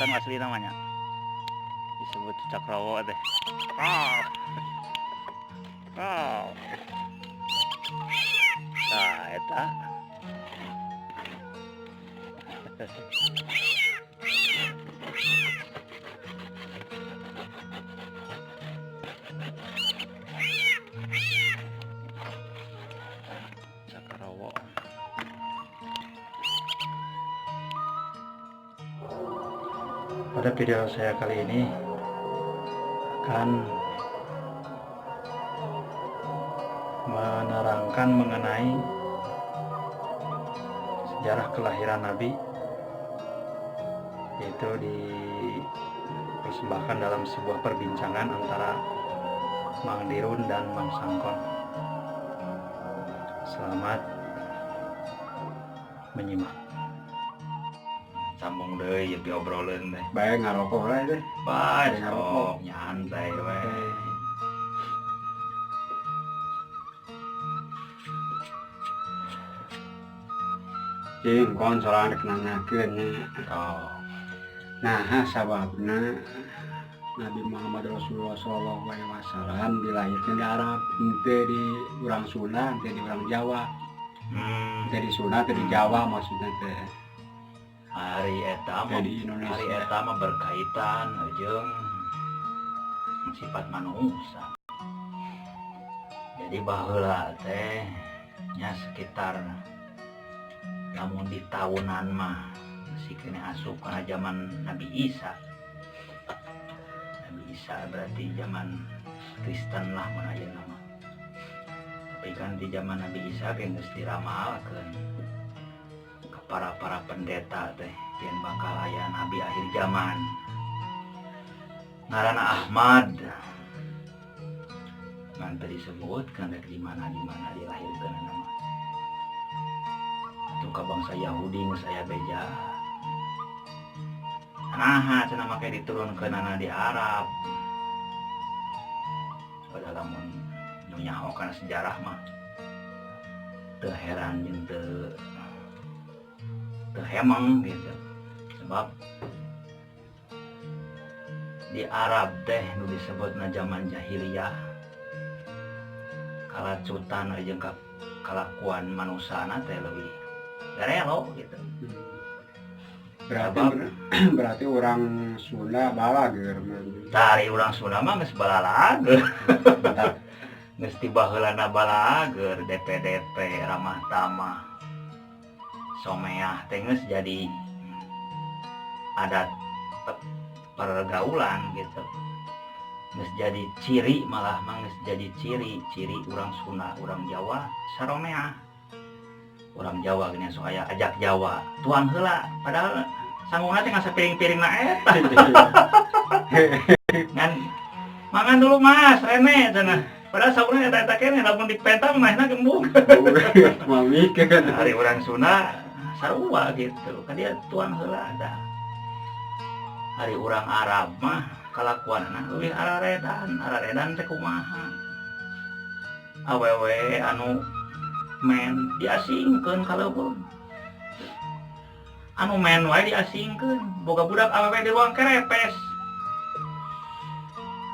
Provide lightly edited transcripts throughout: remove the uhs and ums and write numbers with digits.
Eta nu asli namanya. Disebut cucak rowo teh. Ah. Ah. Nah, eta. Cakarawo. Pada video saya kali ini akan menerangkan mengenai sejarah kelahiran Nabi, yaitu dipersembahkan dalam sebuah perbincangan antara Mang Dirun dan Mang Sangkon. Selamat menyimak. Sambung deui ieu obrolan teh. Bae ngarokok lah teh. Bae Bae ngarokok. Sok nyantai we. Cing kon sorangan rek nanyakeun nya. Oh. Nah, sababna Nabi Muhammad Rasulullah sallallahu alaihi wasallam dilahirkan di Arab, henteu di urang Sunda, henteu di urang Jawa. Henteu di Sunda, henteu di Jawa maksudnya teh. Hari eta mah Di Indonesia. Hari eta mah berkaitan jeung sifat manusia. Jadi baheula teh nya sekitar lamun di tahunan mah masih kena asup kana zaman Nabi Isa. Nabi Isa berarti zaman Kristen lah mun ayeuna mah. Tapi kan di zaman Nabi Isa ge geus diramalkeun ke para pendeta teh yen bakal aya nabi akhir zaman. Ngaranna Ahmad. Ngan teu disebutkeun rek di mana dilahirkeun mah. Atuh ka bangsa Yahudi geus aya beja. Naha cenah make diturunkeunana di Arab. Padahal lamun nu nyaho kana sejarah mah teu heran jeung teu hemeng gitu. Sebab di Arab teh nu disebutna zaman jahiliyah, kalacutan jeung kalakuan manusana teh leuwih garelo gitu. Berarti berarti orang Sunda balageur. Tari urang Sunda mah geus balalager. Geus ti baheulana balageur, DPDP ramah tamah. Someah teh geus jadi adat pergaulan gitu. Geus jadi ciri, malah mah geus jadi ciri urang Sunda, urang Jawa saromeah. Urang Jawa gini sok aya ajak Jawa, tuang heula, padahal sanguna teh ngasa piring-piringna eta. Ngan mangan dulu Mas, rene cenah. Padahal sanguna eta-eta keneh lamun dipenta mah mahna gembung. Moal mikeun. Ari urang Sunda sarua gitu, kan dia tuang heula da. Ari urang Arab mah kalakuanana leuwih araredan, araredan teh kumaha? Awewe anu men diasingkeun ka leuweung. Anu men wae diasingkeun, boga budak awewe di ruang kerepes.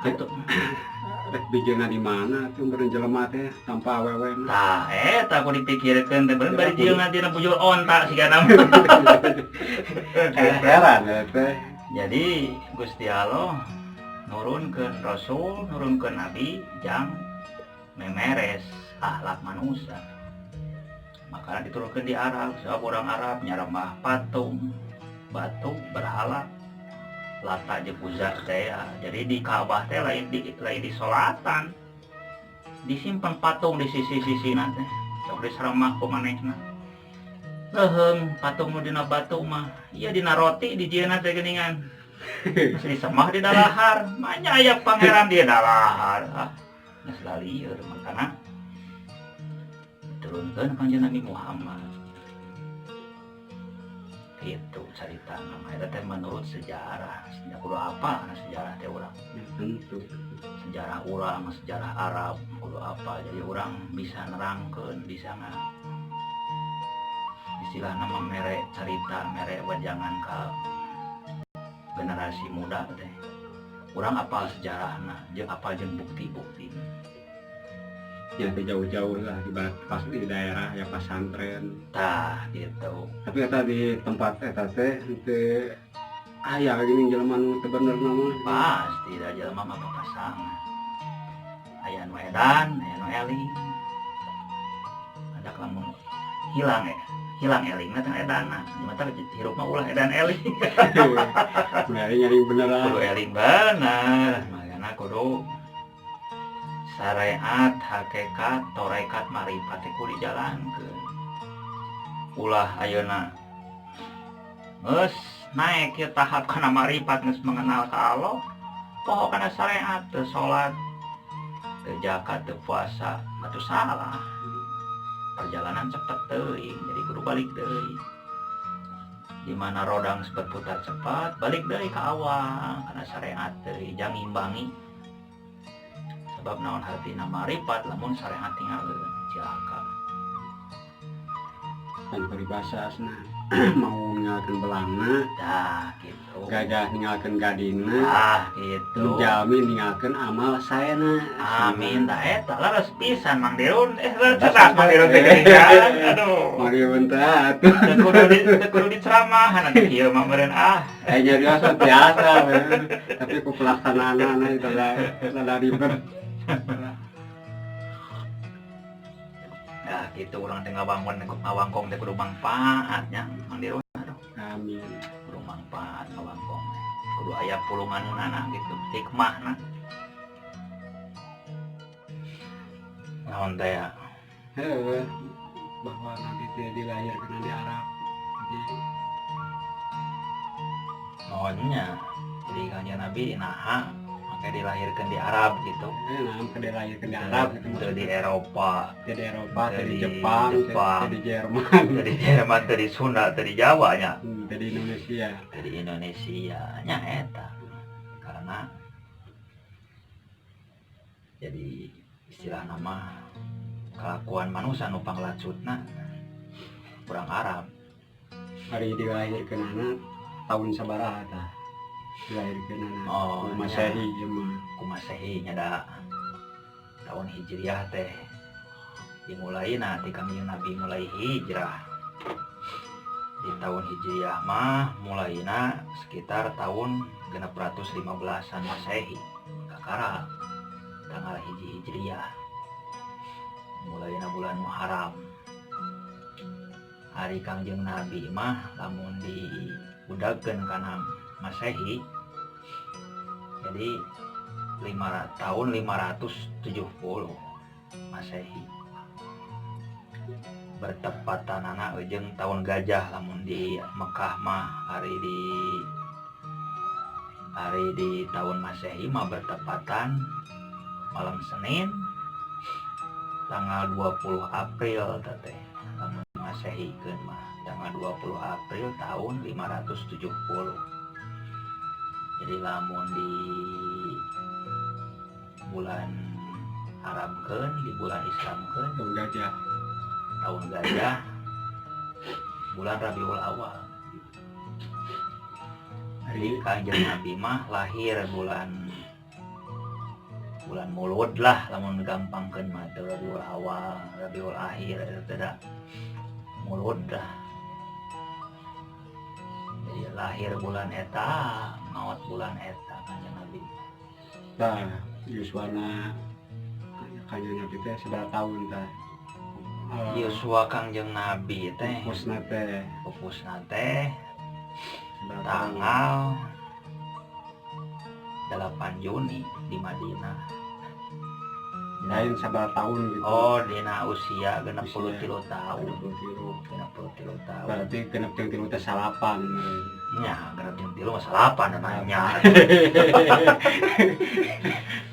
Gitu. Rek bijeuna di mana tuh meureun jelema teh tanpa awewe mah. Tah, eta ku dipikirkeun teh bener bari jieunna dina bujur onta sigana mah. Heran teh. Jadi Gusti Allah nurunkeun Rasul, nurunkeun Nabi jang memeres akhlak manusia. Makanya diturunkan di Arab, sebab orang Arab nyarembah patung, batu, berhala, Lata jeung Uzza teh ya. Jadi di Ka'bah teh lain di solatan, disimpan patung di sisi-sisi teh, sok diseremah ku manehna. Leuheung patung nu dina batu mah, ieu dina roti dijieunna teh geuningan. Geus disemah di dalahar, manya aya pangeran di dalahar. Ah, geus lalieur makana diturunkeun Kanjeng Nabi Muhammad. Itu carita nama eta teh menurut sejarah. Nya kudu apa kana sejarah teh urang? Ya, tentu. Sejarah urang, sejarah Arab kudu apa. Jadi urang bisa nerangkeun, bisa nga istilahna mah mere carita, mere wejangan ka Generasi muda teh urang apal sejarahna jeung apal jeung bukti-bukti. Ya teh jauh-jauh lah di pas di daerah ya pasantren. Tah gitu. Tapi eta di tempat eta teh teu aya gini jelema nu teu bener mah. Pasti da jelema mah papasangan, aya nu edan, aya nu eling. Ada lamun hilang ya hilang elingna teh edana mata hirup mah ulah edan eling. Kudu eling bener ah. Kudu eling bener, makanya kudu syariat, hakikat, torekat, marifat teh kudu dijalankeun. Ulah ayeuna geus naik ya tahap kana marifat, geus mengenal ka Allah, poho kana syariat, teu salat, teu zakat, teu puasa, atuh salah perjalanan, cepet teuing. Jadi kudu balik deui di mana roda geus berputar cepat, balik deui ke awal kana syariat deui, jang ngimbangi. Sebab naon hartina marifat lamun syariat tinggalkeun? Cilaka. Kan peribahasa asna maung ninggalkeun belangna, Dah gitu. Gajah ninggalkeun gadingna, ah gitu, jalmi ninggalkeun amal saena. Amin. Tah eta leres pisan Mang Dirun, cerdas Mang Dirun teh geuningan, aduh. Mang Dirun teh atuh. Teu kudu diceramahan atuh kieu mah meureun ah. Kayaknya biasa biasa we. Tapi ku pelaksanaanna itu rada ribet. Nah gitu, urang teh ngabangun ngawangkong teh kudu mangfaat nya, Mang Dirun, aduh. Amin. Kudu mangfaat ngawangkong teh, kudu aya pulunganana gitu, hikmahna naon teh ya. Heeh, bahwa Nabi teh dilahirkan di Arab, jadi Naonnya jadi Kanjeng Nabi naha make dilahirkan di Arab gitu? Nah, ke dilahirkan di Arab gitu. Teu di Eropa. Teu di Eropa, teu di Teu di Jepang, teu Jepang. Teu di Jerman. Teu di Jerman, teu di Sunda, teu di Jawa nya. Teu di Indonesia. Teu di Indonesia nya eta karena jadi istilah nama kelakuan manusia nu panglacutna kurang Arab. Hari dilahirkan anak tahun sabaraha tah dilahirkan anak? Oh, ku Masehi ieu mah. Ku Masehi nya da tahun Hijriah teh dimulai nanti Kangjeng Nabi mulai hijrah. Di tahun Hijriah mah mulaina sekitar tahun 615-an Masehi, kakara tanggal 1 Hijriah, mulaina bulan Muharram. Hari Kangjeng Nabi mah lamun diudagkeun kana Masehi jadi tahun 570 Masehi, bertepatanana jeung tahun gajah lamun di Mekah mah. Hari di tahun Masehi mah bertepatan malam Senin tanggal 20 April teh. Lamun Masehi mah tanggal 20 April tahun 570. Jadi lamun di bulan Arabkeun, di bulan Islamkeun, tahun gajah. Tahun gajah, bulan Rabiul Awal. Jadi Kanjeng Nabi mah lahir bulan bulan Mulud lah lamun gampangkeun mah, teu Rabiul Awal, Rabiul Akhir itu tidak, Mulud lah. Jadi lahir bulan eta, maot bulan eta Kanjeng Nabi. Tah yuswana Kanjeng Nabi teh sabaraha tahun tah? Yuswa Kangjeng Nabi teh pupusna teh. Pupusna teh sabaraha tahun? Tanggal 8 Juni di Madinah. Lain, sabaraha tahun gitu. Oh, dina usia 63 tahun. 63. 63 tahun. Berarti 63 teh salapan. Nya, 63 mah salapan namanya.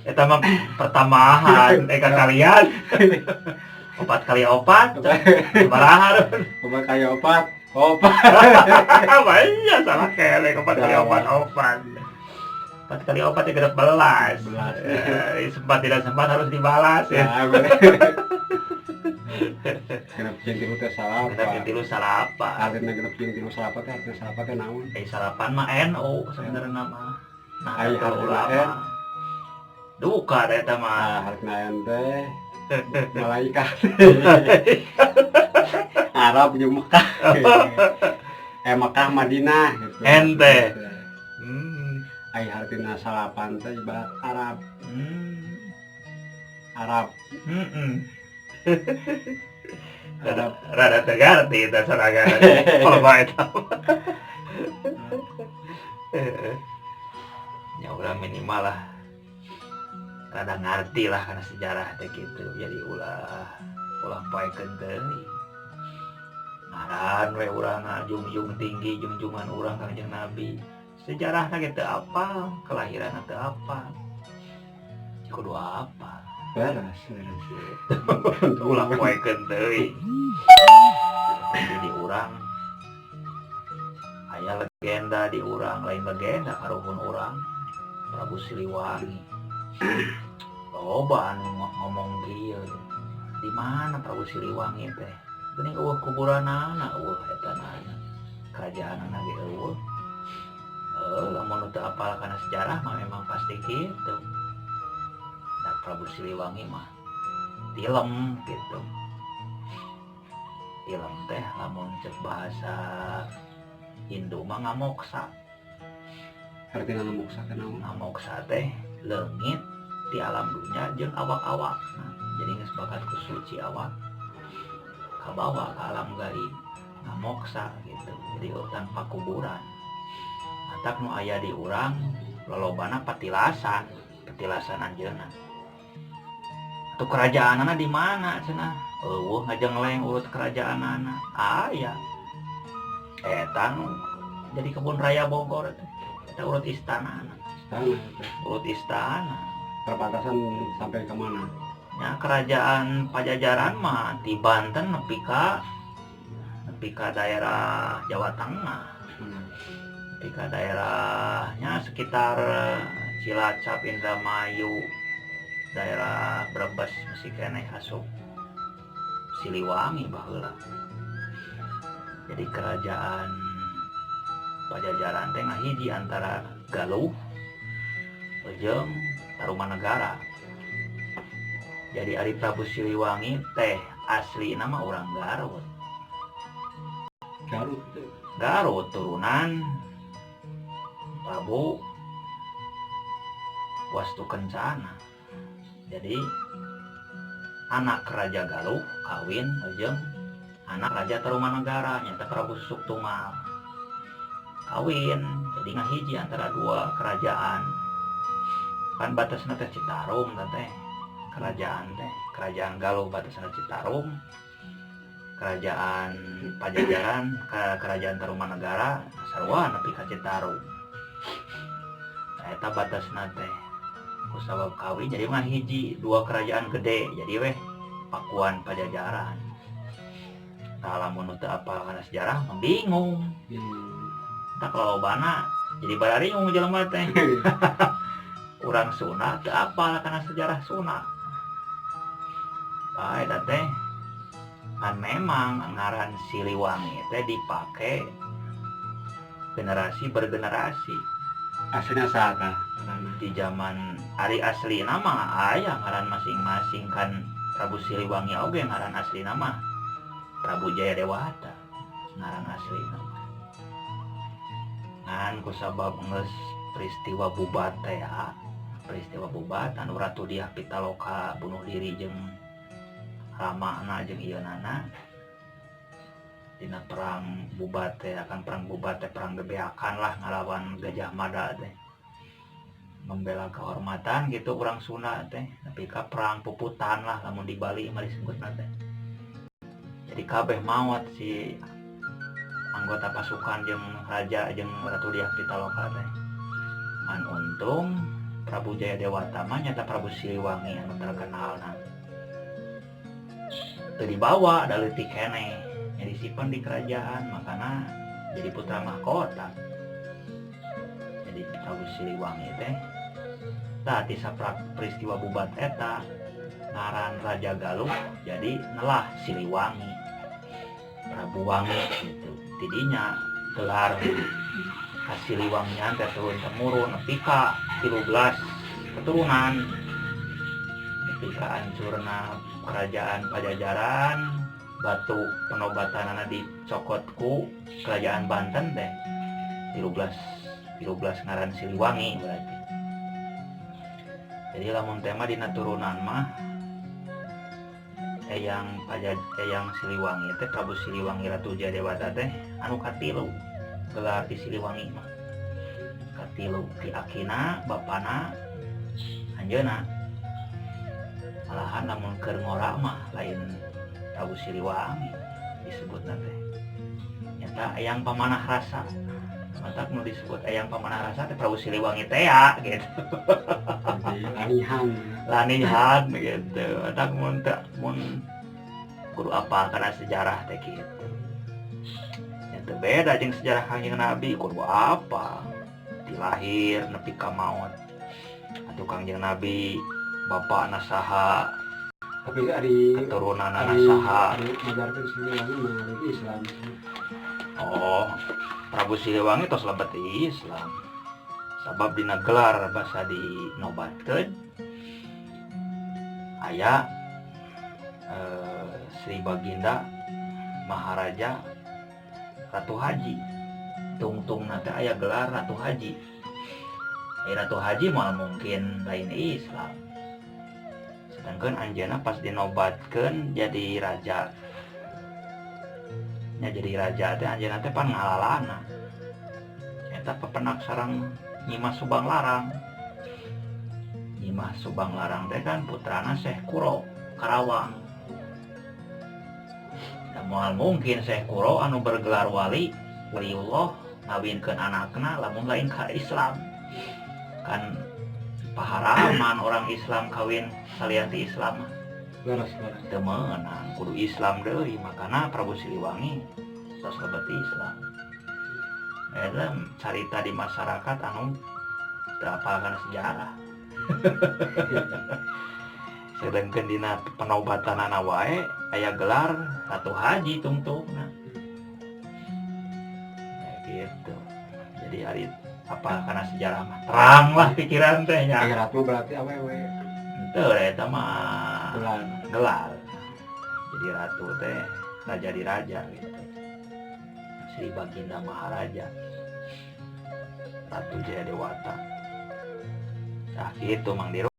Eta mah pertambahan kalian. Opat kali opat, sabaraha? Opat kali opat, opat. Banyak salah kele, opat kali opat opat. 4 kali 4 ya 16. Belas. Sempat tidak sempat harus dibalas ya. Ya, boleh. Genep jeung tilu teh Genep salapan. Jeung tilu salapan. Artinya genep jeung tilu salapan teh, artinya salapan teh naon? Eh, salapan mah NU sebenarnya mah. Nah, Ai, kalau hartina ulama. N. Duka deh eta mah. Ah, hartina N teh malaikat. Arab jeung Mekah. Eh, Mekah Madinah gitu. Ente. Ai hartina salapan teh ibarat Arab. Arab. Rada Arab. Rada teu ngarti eta sorangan. Kalau mah eta. Heeh. Ya urang minimal lah rada ngarti lah karena sejarah teh gitu. Jadi ulah ulah poekeun teuing. Ngaran we urang ngajungjung tinggi jungjungan urang Kangjeng Nabi. Sejarahna ge teu apal, kelahiranna teu apal. Kudu apa? Beres, beres. Ulah poekeun teuing. Jadi urang aya legenda di urang, lain legenda, karuhun urang Prabu Siliwangi. Loba anu ngomong kieu. Di mana Prabu Siliwangi teh? Geuning euweuh kuburanana, euweuh etanana. Kerajaanana ge euweuh. Heuh, lamun teu apal kana sejarah mah memang pasti kitu. Da Prabu Siliwangi mah tilem gitu. Tilem teh lamun cek bahasa Hindu mah ngamoksa. Artinya ngamoksa teh naon? Ngamoksa teh leungit di alam dunya jeung awak-awak. Nah, jadi geus bakat ku suci awak kabawa ke alam gaib, ngamoksa gitu. Jadi tanpa kuburan. Matak nu aya di urang lolobana patilasan, petilasan anjeunna. Atuh kerajaanana di mana cenah? Euweuh ngajengleng urut kerajaanana. Aya. Eta nu jadi Kebun Raya Bogor teh. Eta urut istanana. Istana teh. Urut istana. Perbatasan sampai ke mana? Ya, kerajaan Pajajaran mah di Banten nepi ka daerah Jawa Tengah. Nepi ka daerahnya sekitar Cilacap, Indramayu, daerah Brebes masih keneh asup Siliwangi baheula. Jadi kerajaan Pajajaran teh ngahiji antara Galuh jeung Tarumanegara. Jadi ari Prabu Siliwangi teh asli nama orang Garut. Garut teh. Garut, turunan Prabu Wastu Kencana. Jadi anak Raja Galuh kawin jeung anak Raja Tarumanegara, nyata Prabu Susuk Tunggal. Kawin, jadi ngahiji antara dua kerajaan. Kan batasna teh Citarum teh. Kerajaan teh, kerajaan Galuh batasna Citarum. Kerajaan Pajajaran, ke kerajaan Tarumanegara sarua nepi ka Citarum. Nah, eta batasna teh. Ku sabab kawin jadi mah hiji dua kerajaan gede, jadi weh Pakuan Pajajaran. Tah, lamun teu apal kana sejarah mah bingung. Tah, kalolobana jadi bararingung jelema teh. Urang Sunda teu apal kana sejarah Sunda. Tah, eta teh kan memang ngaran Siliwangi teh dipake generasi bergenerasi. Aslinya saha? Di zaman ari asli nama aya ngaran masing-masing kan. Prabu Siliwangi oge ngaran asli nama Prabu Jaya Dewata ngaran asli nama. Ngan kusabab geus peristiwa Bubat teh ya, peristiwa Bubat anu Ratu Diah Pitaloka bunuh diri jeung ramana jeung ieu nana dina perang Bubat teh, akan perang Bubat teh perang gebeakan lah ngalawan Gajah Mada teh, membela kehormatan gitu orang Sunda teh, tapi ka perang puputan lah lamun di Bali mah disebutna teh. Jadi kabeh maot si anggota pasukan jeung raja jeung Ratu Diah Pitaloka teh. Ngan untung Prabu Jaya Dewata mah nyata Prabu Siliwangi anu terkenal, nah teu dibawa da leutik keneh, jadi disimpan di kerajaan, makana jadi putra mahkota. Jadi Jadi Prabu Siliwangi teh, tah, ti saprak peristiwa Bubat eta ngaran Raja Galuh jadi nelah Siliwangi, Prabu Wangi gitu. Tidinya gelar Kasiliwangian teh turun temurun nepi ka 13 keturunan, nepi ka hancurna Kerajaan Pajajaran, batu penobatanana dicokot ku Kerajaan Banten teh 13 13 ngaran Siliwangi berarti. Jadi lamun tema dina turunan mah Eyang Siliwangi teh, Prabu Siliwangi Ratu Jayadewata teh anu katilu. Gelar di Siliwangi mah katilu, ti akina, bapana, anjeuna. Malahan lamun keur ngora mah lain Prabu Siliwangi disebutna teh, nyata Eyang Pamanah Rasa. Matak nu disebut Eyang Pamanah Rasa teh Prabu Siliwangi teh ya gitu. Jadi lanihan. Lanihan gitu. Matak mun teu, mun kudu apa karena sejarah teh gitu ya, teu beda jeung sejarah Kangjeng Nabi, kudu apa ti lahir nepi ka maot. Atuh Kangjeng Nabi bapakna saha? Tapi ari Keturunanana ari saha? Ari ngajarkeun Siliwangi mah Islam. Oh, Prabu Siliwangi tos lebet Islam, sabab dina gelar basa dinobatkeun aya Sri Baginda Maharaja Ratu Haji. Tungtung teh aya gelar Ratu Haji. Ratu Haji moal mungkin lain Islam. Sedangkan anjeunna pas dinobatkeun jadi raja nya, jadi raja teh anjeunna teh pan ngalalana eta pepenak sareng Nyimas Subang Larang. Nyimas Subang Larang teh kan putrana Syekh Kuro Karawang. Da moal mungkin Syekh Kuro anu bergelar wali, waliullah, ngawinkeun anakna lamun lain ka Islam. Kan paharaman orang Islam kawin salian ti Islam mah. Leres, leres. Teu meunang, kudu Islam deui. Makana Prabu Siliwangi tos lebet Islam. Eta carita di masyarakat anu teu apal kana sejarah. Sedangkan dina penobatanana wae aya gelar Ratu Haji tungtungna. Nah, gitu. Jadi ari apa karena sejarah mah terang lah pikiran teh nya. Ari ratu berarti awewe? Henteu, eta mah Gelar. Gelar. Jadi ratu teh raja di raja gitu. Sri Baginda Maharaja Ratu Jaya Dewata. Nah, gitu, Mang Diro.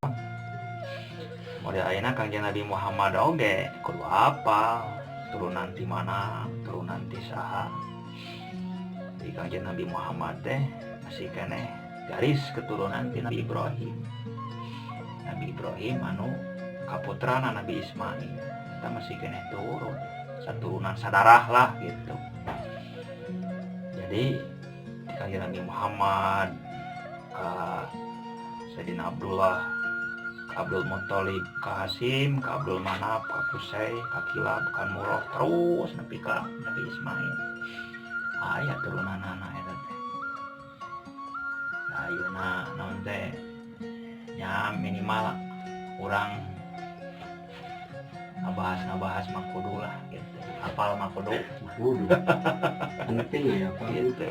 Model ayeuna Kangjeng Nabi Muhammad oge kudu apa turunan ti mana, turunan ti saha. Di Kangjeng Nabi Muhammad teh masih keneh garis keturunan ti Nabi Ibrahim. Nabi Ibrahim anu kaputrana Nabi Ismail kita masih keneh turun saturunan sadarah lah gitu. Jadi di Kangjeng Nabi Muhammad ke Sayyidina Abdullah, ke Abdul Muthalib, ke Hasim, ke Abdul Manaf, ke Kusai, ke Kilab, ke Murrah, terus nepi ka Nabi Ismail aya turunanana eta teh. Nah, ayeuna naon teh nya, minimal urang ngabahas ngabahas mah kudu lah gitu, apal mah kudu. Kudu. Penting ya apa? Gitu.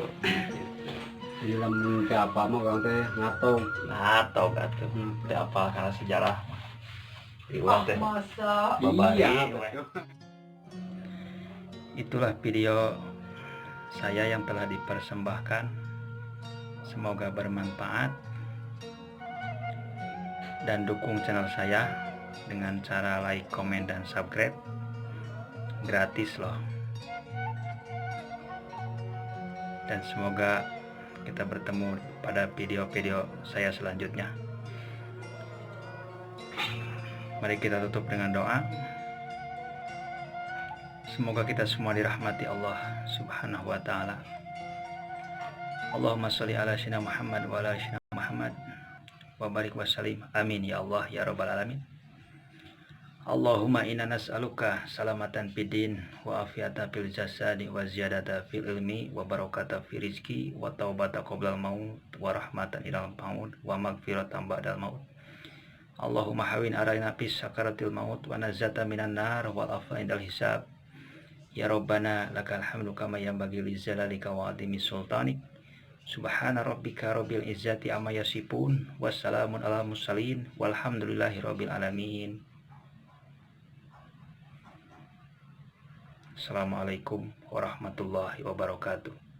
Di lamun teu apa mah urang teh ngato. Nah, atuh teu apal kana sejarah mah di urang teh Masa? Babari Iya, we. Betul. Itulah video saya yang telah dipersembahkan. Semoga bermanfaat dan dukung channel saya dengan cara like, komen, dan subscribe. Gratis loh. Dan semoga kita bertemu pada video-video saya selanjutnya. Mari kita tutup dengan doa. Semoga kita semua dirahmati Allah Subhanahu wa taala. Allahumma sholli ala sayyidina Muhammad wa ala sayyidina Muhammad wa barik wa salim. Amin ya Allah ya rabbal alamin. Allahumma inna nas'aluka salamatan fid din wa afiyata fil jasadi wa ziyadata fil ilmi wa barakata fi rizki wa taubata qoblal maut wa rahmatan ilal maut wa magfiratan ba'dal maut. Allahumma hawin alaina fis sakaratil maut wa nazata minan nar wal afwa indal hisab. Ya Rabbana lakal hamdu kama yanbaghi li jalalika wa azimi sultanik. Subhana rabbika rabbil izzati amma yasifun, wassalamun alal mursalin, walhamdulillahi rabbil alamin. Assalamualaikum warahmatullahi wabarakatuh.